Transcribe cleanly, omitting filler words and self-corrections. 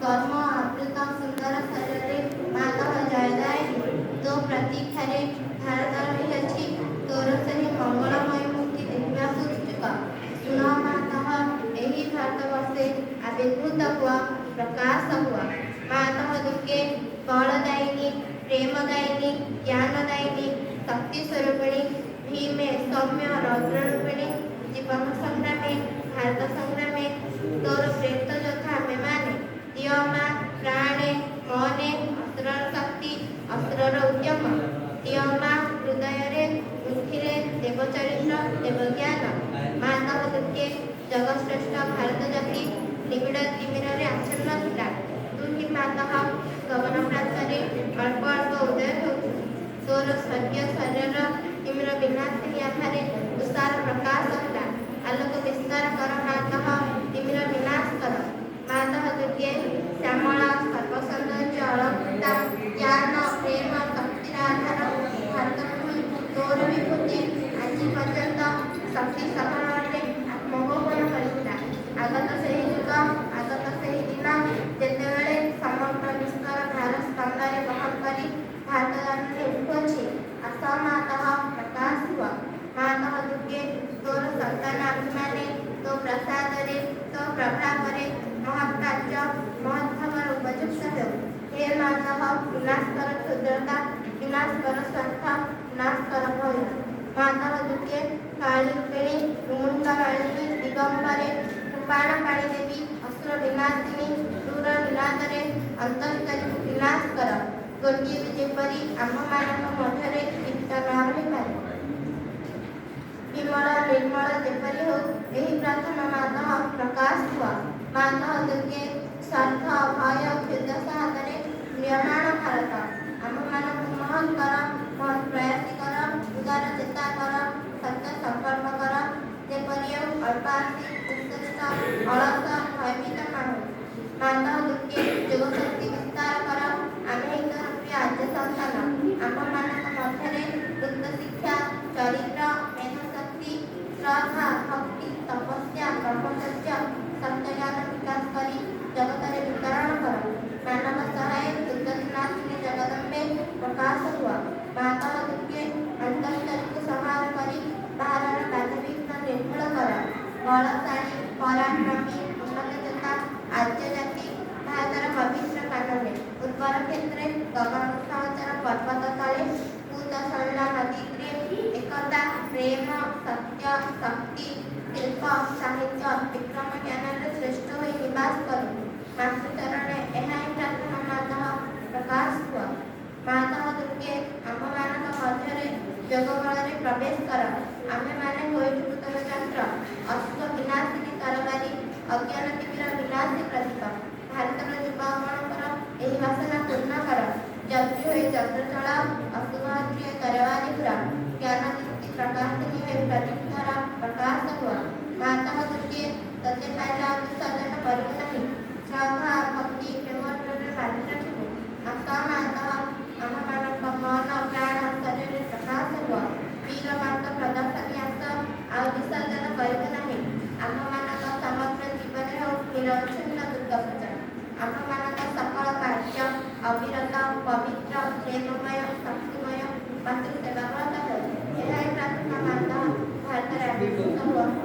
କର୍ମ ଆବୃତ ସୁନ୍ଦର ଶରୀରରେ ମାତଃ ଜୟଦାୟିନୀ, ତୋ ପ୍ରତୀକ୍ଷାରେ ଭାରତ ରହିଅଛି। ତୋର ସେହି ମଙ୍ଗଳମୟୀ ମୂର୍ତ୍ତି ଦେଖିବାକୁ ଉତ୍ସୁକ। ଶୁଣ ମାତଃ, ଏହି ଭାରତବର୍ଷେ ଆବିର୍ଭୂତ ହୁଅ, ପ୍ରକାଶ ହୁଅ। ମାତଃ ଦୁର୍ଗେ, ବଳଦାୟିନୀ, ପ୍ରେମଦାୟିନୀ, ଜ୍ଞାନଦାୟିନୀ, ଶକ୍ତି ସ୍ୱରୂପିଣୀ, ଭୀମେ ସୌମ୍ୟ ରୌଦ୍ରରୂପିଣୀ, ଜୀବନ ସଂଗ୍ରାମେ, ଭାରତ ସଂଗ୍ରାମେ ତୋର ପ୍ରେରିତ ଯୋଦ୍ଧା ଆମ୍ଭେମାନେ। ଦିଅ ମା ପ୍ରାଣେ ମନେ ଅସ୍ତ୍ରର ଶକ୍ତି, ଅସ୍ତ୍ରର ଉଦ୍ୟମ। ଦିଅ ମା ହୃଦୟରେ, ବୁଦ୍ଧିରେ ଦେବଚରିତ୍ର, ଦେବଜ୍ଞାନ। ମାତଃ ଦୁର୍ଗେ, ଜଗତ୍ଶ୍ରେଷ୍ଠ ଭାରତ ଜାତି ନିବିଡ଼ ତିମିରରେ ଆଚ୍ଛନ୍ନ ଥିଲା। ତୁ ହିଁ ମାତଃ ଗଗନ ପ୍ରାନ୍ତରେ ଅଳ୍ପ ଅଳ୍ପ ଉଦୟ ହେଉଛୁ। ତୋର ସ୍ୱର୍ଗୀୟ ଶରୀରର ତିମିର ବିନାଶିନୀ ଆଭାରେ ତୁଷାର ପ୍ରକାଶ ହେଲା। ଆଲୋକ ବିସ୍ତାର କର ମାତଃ, ତିମିର ବିନାଶ କର। ମାତଃ ଦୁର୍ଗେ, ଶ୍ୟାମଳା, ସର୍ବସୌନ୍ଦର୍ଯ୍ୟ ଅଳଙ୍କୃତା, ଜ୍ଞାନ, ପ୍ରେମ, ଶକ୍ତିର ଆଧାର ଭାରତ ଭୂମି ତୋର ବିଭୂତି ଆଜି ପର୍ଯ୍ୟନ୍ତ ଶକ୍ତି ସହରରେ ଆତ୍ମଗୋପନ କରିଥିଲା। ଆଗତ ସେହି ଯୁଗ, ଆଗତ ସେହି ଦିନ, ଯେତେବେଳେ ସମଗ୍ର ବିଶ୍ୱର ଭାର ସ୍କନ୍ଧରେ ବହନ କରି ଭାରତ ଜନନୀ ଉଠୁଅଛି। ଆସ ମାତଃ, ପ୍ରକାଶ ହୁଅ। ମାତଃ ଦୁର୍ଗେ, ତୋର ସନ୍ତାନ ଆମ୍ଭେମାନେ ତୋ ପ୍ରସାଦରେ, ତୋ ପ୍ରଭାବରେ ମହତ୍ କାର୍ଯ୍ୟ, ମହତ୍ ଭାବର ଉପଯୁକ୍ତ ହେଉ। ହେ ମାତଃ, ବିନାଶ କର କ୍ଷୁଦ୍ରତା, ବିନାଶ କର ସ୍ୱାର୍ଥ, ବିନାଶ କର ଭୟ। ମାତଃ ଦୁର୍ଗେ, କାଳୀ ରୂପିଣୀ, ମୁଣ୍ଡ ମାଳିନୀ, ଦିଗମ୍ବରେ, କୃପାଣ ପାଣି ଦେବୀ, ଅସୁର ବିନାଶିନୀ, କ୍ରୂର ନିନାଦରେ ଅନ୍ତସ୍ତରୀକୁ ବିନାଶ କର। ଗୋଟିଏ ବି ଯେପରି ଆମ୍ଭମାନଙ୍କ ମଧ୍ୟରେ ଜୀବିତ ନ ରହିପାରେ। ବିମଳ ନିର୍ମଳ ଯେପରି ହେଉ, ଏହି ପ୍ରାର୍ଥନା। ମାତଃ, ପ୍ରକାଶ ହୁଅ। ମାତଃ ଦୁର୍ଗେ, ସ୍ୱାର୍ଥ, ଭୟ, କ୍ଷୁଦ୍ରତା ହାତରେ ମ୍ରିୟମାଣ ଭାରତ ଆମ୍ଭମାନଙ୍କୁ ମହତ୍ କର, ମହତ୍ ପ୍ରୟାସୀ କର, ଉଦାର ଚେତା କର, ସତ୍ୟ ସଂକଳ୍ପ କର, ଯେପରି ଆଉ ଅଳ୍ପାସୀ, କୁଚେଷ୍ଟ, ଅଳସ, ଭୟଭୀତ ନ ହେଉ। ମାତଃ ଦୁର୍ଗେ, ଯୋଗଶକ୍ତି ବିସ୍ତାର କର। ଆମେ ହିଁ ତୋର ପ୍ରିୟ ଆର୍ଯ୍ୟ ସନ୍ତାନ। ଆମ୍ଭମାନଙ୍କ ମଧ୍ୟରେ ବୃତ୍ତ ଶିକ୍ଷା, ଚରିତ୍ର, ମେଧାଶକ୍ତି, ଶ୍ରଦ୍ଧା, ଭକ୍ତି, ତପସ୍ୟା, ବ୍ରହ୍ମଚର୍ଯ୍ୟ, ସତ୍ୟଜ୍ଞାନ ବିକାଶ କରି ଜଗତରେ ବିତରଣ କର। ମାନବ ସହାୟେ ଦୁର୍ଗତିନାଶିନୀ ଜଗଦମ୍ବେ, ପ୍ରକାଶ ହୁଅ। ମାତଃ ଦୁର୍ଗେ, ଅନ୍ତସ୍ତରୀକୁ ସଂହାର କରି ବାହାରର ବାଧାବିଘ୍ନ ନିର୍ମୂଳ କର। ବଳଶାଳୀ, ପରାକ୍ରମୀ, ଉନ୍ନତଚେତା ଆର୍ଯ୍ୟ ଜାତି ଭାରତର ପବିତ୍ର କାନନେ, ଉର୍ବର କ୍ଷେତ୍ରେ, ଗଗନ ସହଚର ପର୍ବତ ତଳେ, ପୂତ ସଲିଳା ନଦୀ ତୀରେ ଏକତା, ପ୍ରେମ, ସତ୍ୟ, ଶକ୍ତି, ଶିଳ୍ପ, ସାହିତ୍ୟ, ବିକ୍ରମ ଜ୍ଞାନରେ ଶ୍ରେଷ୍ଠ ହୋଇ ନିବାସ କରୁ। ମାତୃଚରଣେ ଏହା ହିଁ ପ୍ରାର୍ଥନା। ମାତଃ, ପ୍ରକାଶ ହୁଅ। ମାତଃ ଦୁର୍ଗେ, ଆମ୍ଭମାନଙ୍କ ମଧ୍ୟରେ ଯୋଗ ବଳରେ ପ୍ରବେଶ କର। ଆମ୍ଭେମାନେ ହୋଇଯିବୁ ତୋର ଯନ୍ତ୍ର। ଅଶୁଭ ବିନାଶିନୀ ତରବାରୀ, ଅଜ୍ଞାନ ତିମିର ବିନାଶୀ ପ୍ରଦୀପ। ଭାରତର ଯୁବକଗଣଙ୍କର ଏହି ବାସନା ପୂର୍ଣ୍ଣ କର। ଯନ୍ତ୍ରୀ ହୋଇ ଯନ୍ତ୍ର ଚଳାଅ, ଅଶୁଭ ହୋଇ ତରବାରୀ ଘୁରାଅ, ଜ୍ଞାନ ଦୀପ୍ତି ପ୍ରକାଶିନୀ ହୋଇ ପ୍ରଦୀପ ଧର, ପ୍ରକାଶ ହୁଅ। ମାତଃ ଦୁର୍ଗେ, ତୋତେ ପାଇଲେ ଆଉ ବିସର୍ଜନ କରିବୁ ନାହିଁ। ଶ୍ରଦ୍ଧା, ଭକ୍ତି, ପ୍ରେମ ଡୋରରେ ବାନ୍ଧି ରଖିବୁ। ଆସ ମାତଃ, ଆମ୍ଭମାନଙ୍କ ମନ, ପ୍ରାଣ, ଶରୀରରେ ପ୍ରକାଶ ହୁଅ। ବୀର ମାର୍ଗ ପ୍ରଦର୍ଶନୀ ଆସ, ଆଉ ବିସର୍ଜନ କରିବୁ ନାହିଁ। ଆମ୍ଭମାନଙ୍କ ସମଗ୍ର ଜୀବନ ହେଉ ନିରବଚ୍ଛିନ୍ନ ଦୁର୍ଗା ପୂଜା। ଆମ୍ଭମାନଙ୍କ ସକଳ କାର୍ଯ୍ୟ ଅବିରତ, ପବିତ୍ର, ପ୍ରେମମୟ, ଶକ୍ତିମୟ, ମାତୃସେବାବ୍ରତ ହେଉ। ଏହା ହିଁ ପ୍ରାର୍ଥନା। ମାତଃ, ଭାରତରେ ଆବିର୍ଭୂତ ହୁଅ।